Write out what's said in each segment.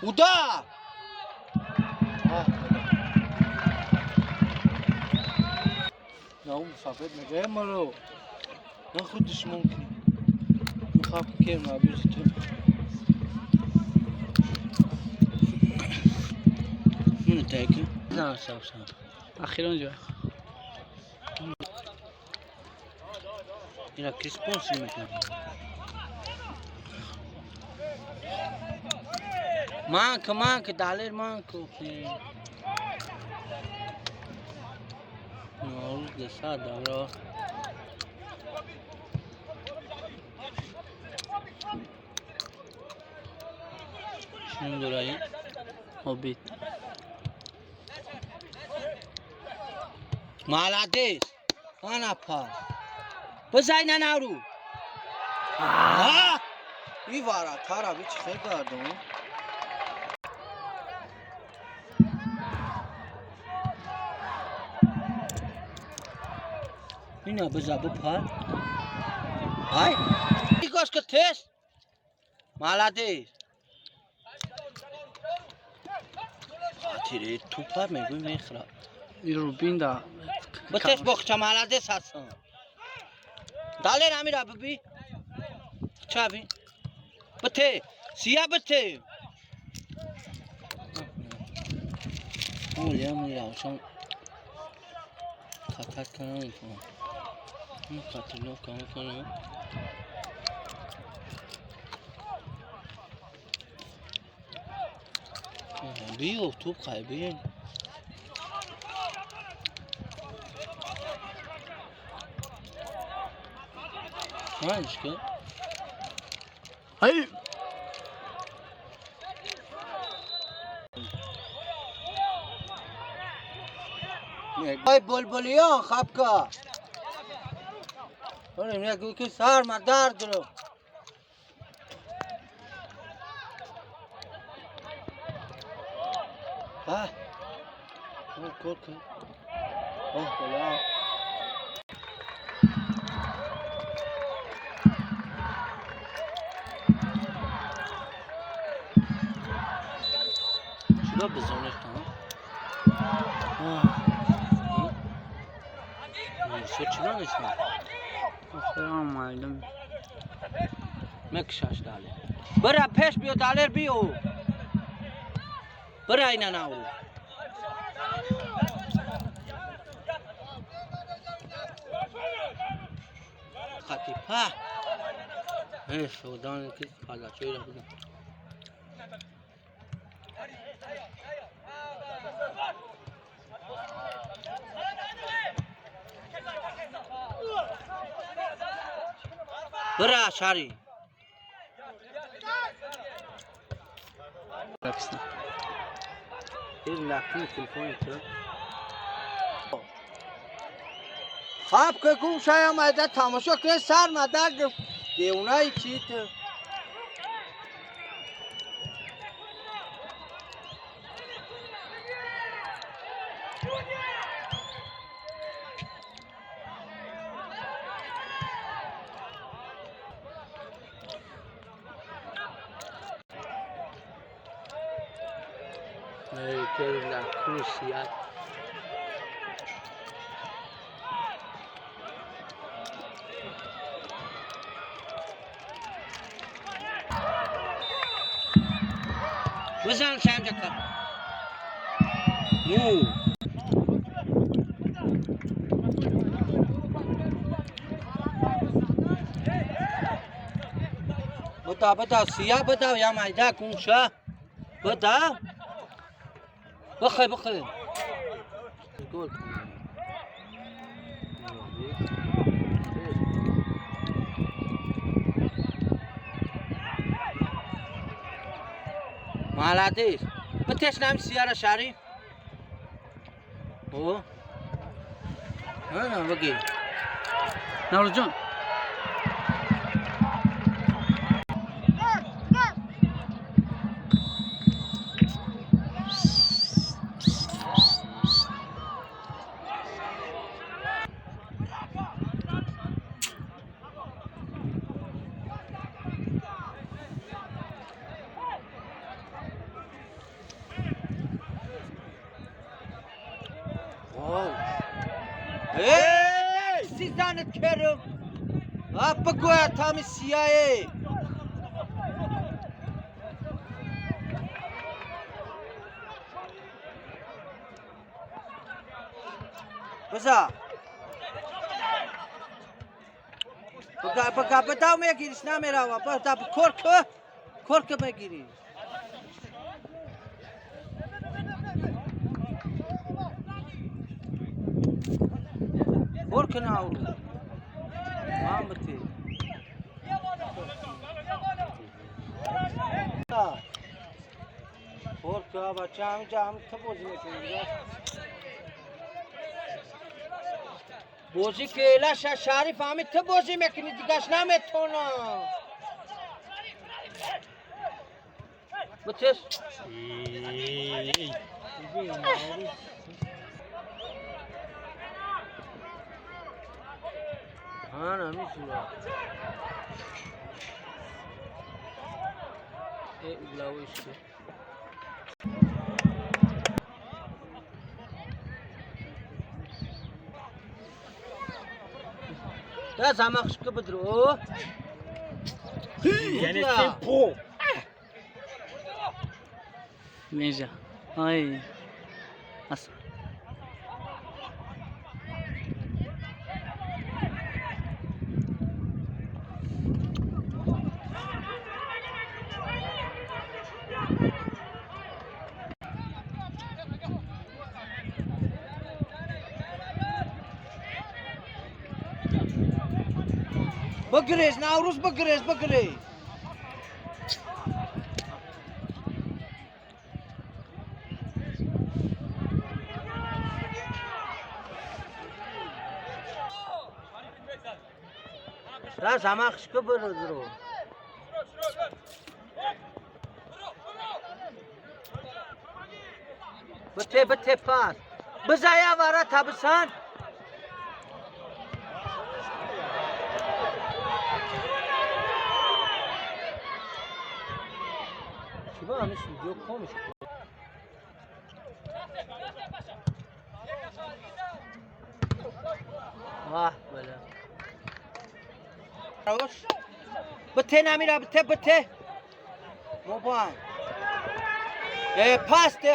Удар! На ум сафед мегӯям маро. На худиш мумкин. Мехоҳам ки мабиз ту. Мина тайки. На сав сав. Ахирон ҷо. Ина ки спонсор мекунад? Манка, манка, далер манка. Навруз давра. Чӣ дораи? Обид. Молодец! Ана пас. Бизай на Наврӯз. И варатара би чӣ хел гардон? Ина биза бипар. Ай! Нигош ка тез. Молодец. Хатири тупа мегӯй мехӯрад. Рубин да. Битеш бохча молодец ҳасан. Далер амира биби. Чаби. Бите. Сия бите. Оля мира чон катат канам кун. Катило кам кунам. Биё туп қай биё. Манчка. Ай! Ай булбулиён хапка. Оре мегӯ ки сар ма дард дорам. А. О, кор кун. Оҳ, бала. Чиро бизонед та? Чӣ чиро нестам? Охирон мардум. Мекшаш далер. Бира пеш биё далер биё. Бира ина Наврӯз. Хати па. Э, содан ки палачоира будам. Бира шари. Пакистон. Ин лакни телефони ту. Хаб ки гум шаям айда тамошо кунед сар мадар девонаи чӣ ту. Лакни сият. Бизан шамҷака. Ну. Бата бата сия бата я майда кунша. Бата. Бахай бахай. Гол. Молодец. Битеш нам сияра шари. О. Ана баги. Наврӯзҷон. Эй, сизанат керм. А бигӯя тами сияе. Биза. Ба бадав мегириш, намерава. Ба корка, корка мегириш. Корка науру. Мамати. Корка бача ҳаминҷа ҳам та бозӣ мекунӣ. Бозӣ ки элаша Шариф ҳами ту бозӣ мекунӣ, дигаш наметонам. Бутеш. Ана мисула. Э угловой шуд. Да замахшка бидро. Яъне темпо. Межа. Ай. Ас. Бигрез, Наврӯз бигрез, бигрез. Ра замахшка бирдро. Бите, бите пас. Бизая вара табисан. Чиба ҳами судё комиш. Ваҳ бала. Бите намира, бите, бите. Мобайн. Э, пас де.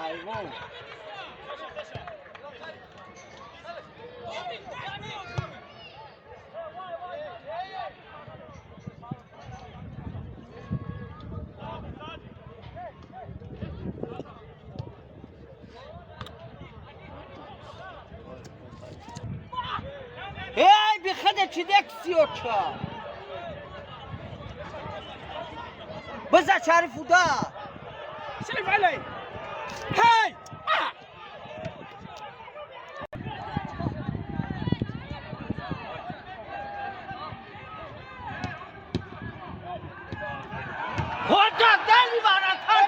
Ҳайвон. Эй, бихада чидек сиёча. Биза Шариф уда. Шариф алай. Ҳай! Хода дали варатар.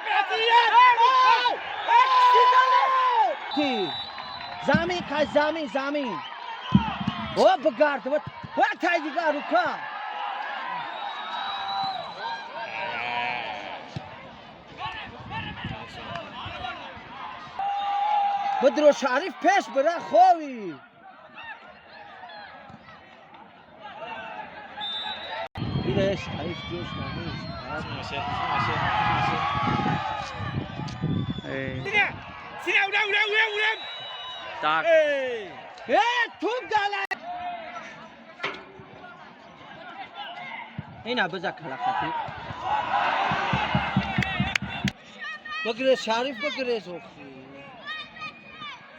Замин кай замин замин. О бигард ва тай дигар рука. Бидро Шариф пеш бира хови. Бире Шариф ҷош намест. Эй. Сина! Сина, ура, ура, ура, ура! Так. Эй! Э, туп дала. Ина биза калақати. Бигрез Шариф бигрез охи.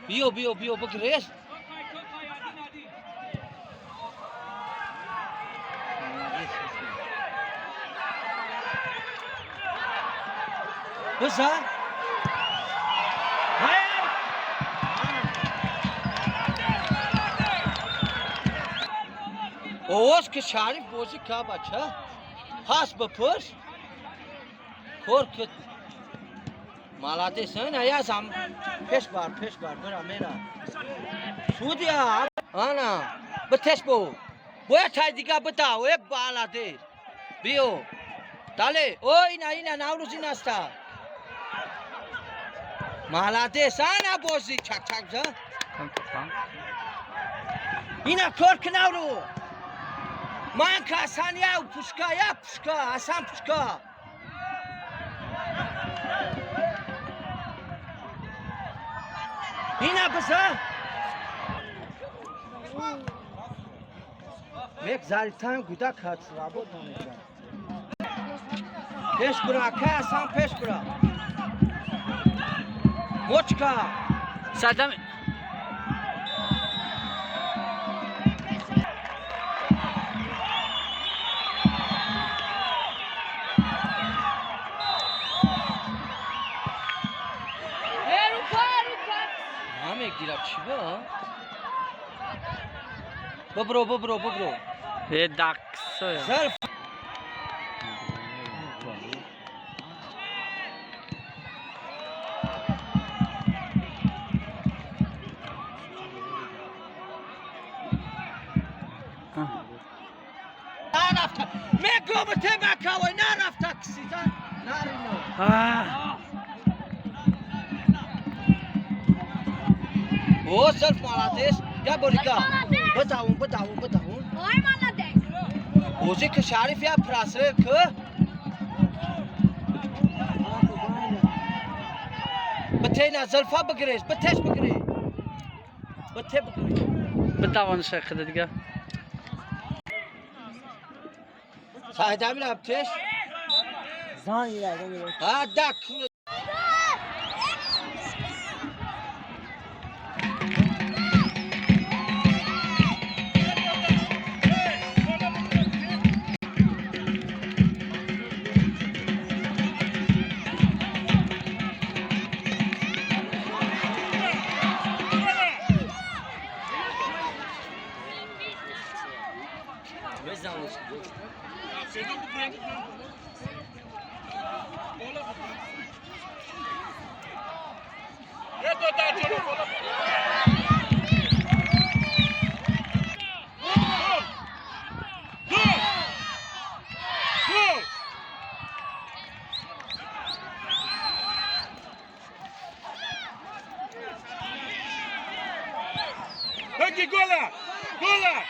Биё, биё, биё бигрез. Биза. Овоз ки Шариф бозӣ ка бача. Пас бипурс. Кор ки молодец, ина язам пеш бар, пеш бар, бира мера. Судья, ана, битеш бу. Боя тай дига бида, э молодец. Биё. Дале, о ина ина Наврӯз ин аста. Молодец, ана бозӣ чак чак за. Ина кор кунавру. Ман ка Асан я пушка, я пушка, Асан пушка. Ина биза. Мек заритан гуда кат работа мекунад. Пеш бура, ка Асан пеш бура. Мочка. Садам. Намегирад чӣ ба? Бибро, бибро, бибро. Э даксо. Зарф. Нарафта. Мегум те макавай нарафта кисида. Нарино. О, зарф молодец. Я борига. Бадавун, бадавун, бадавун. Ой, молодец. Ози ки Шариф я прасре к. Бтена зулфа бигиреш, бтеш бигире. Бте бигире. Бадавон шахда дига. Саидамир абтеш. Зан ира. А да. Gola! Gola!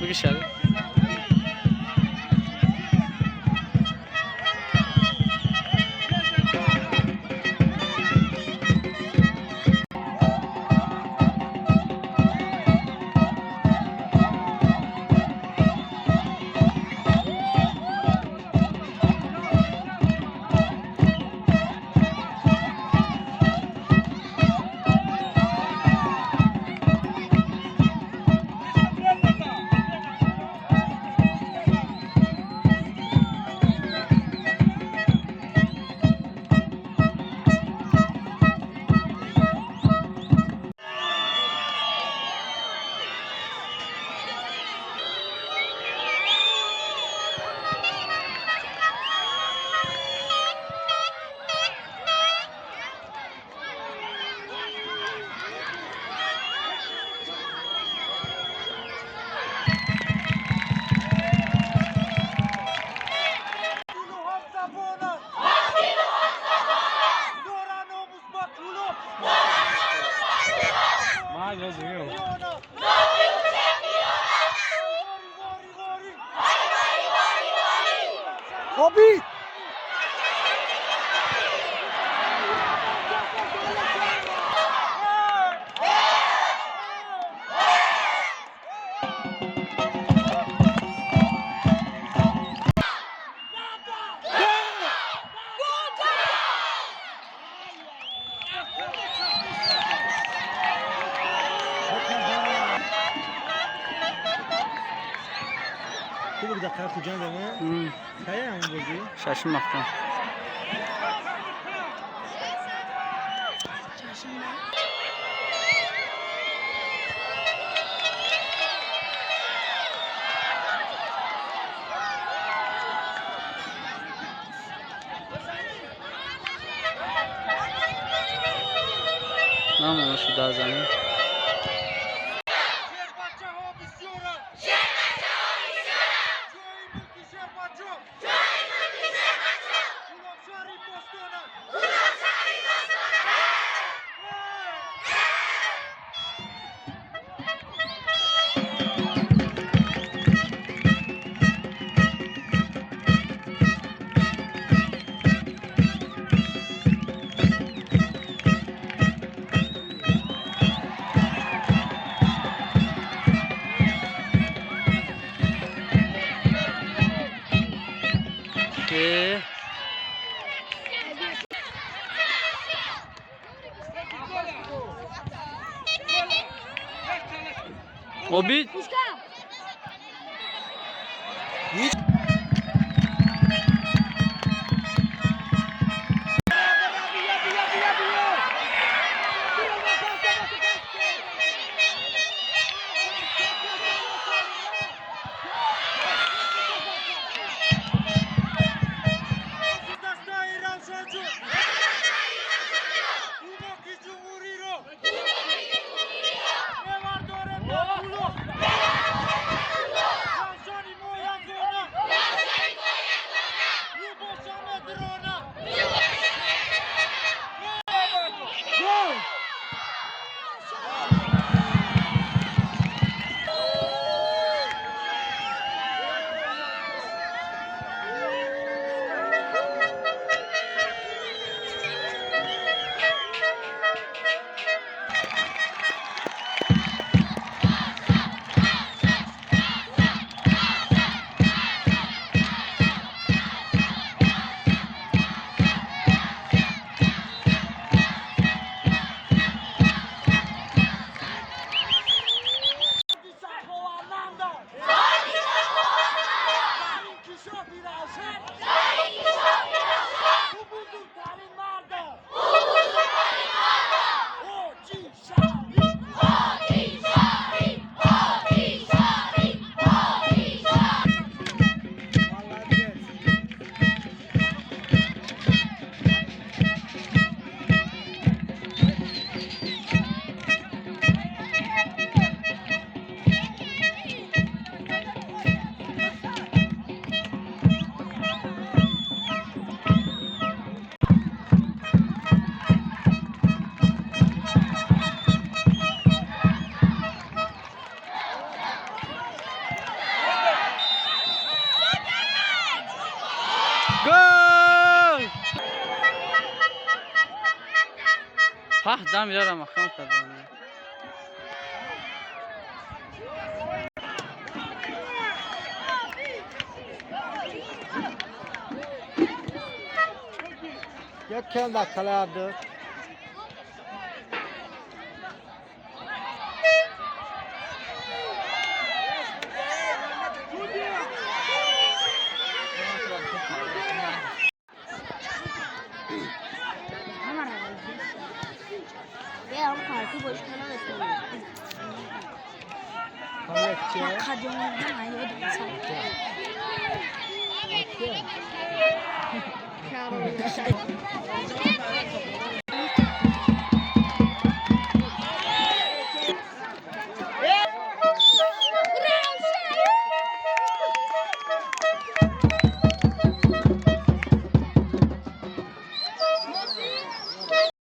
Бигишад. Обид! Хуб дақиқа Хуҷанд ама кая ҳамон бозӣ? Шашум ҳафта. Намона шуда замин. Обид. Дамира маҳкам кардам. Як кем да кале.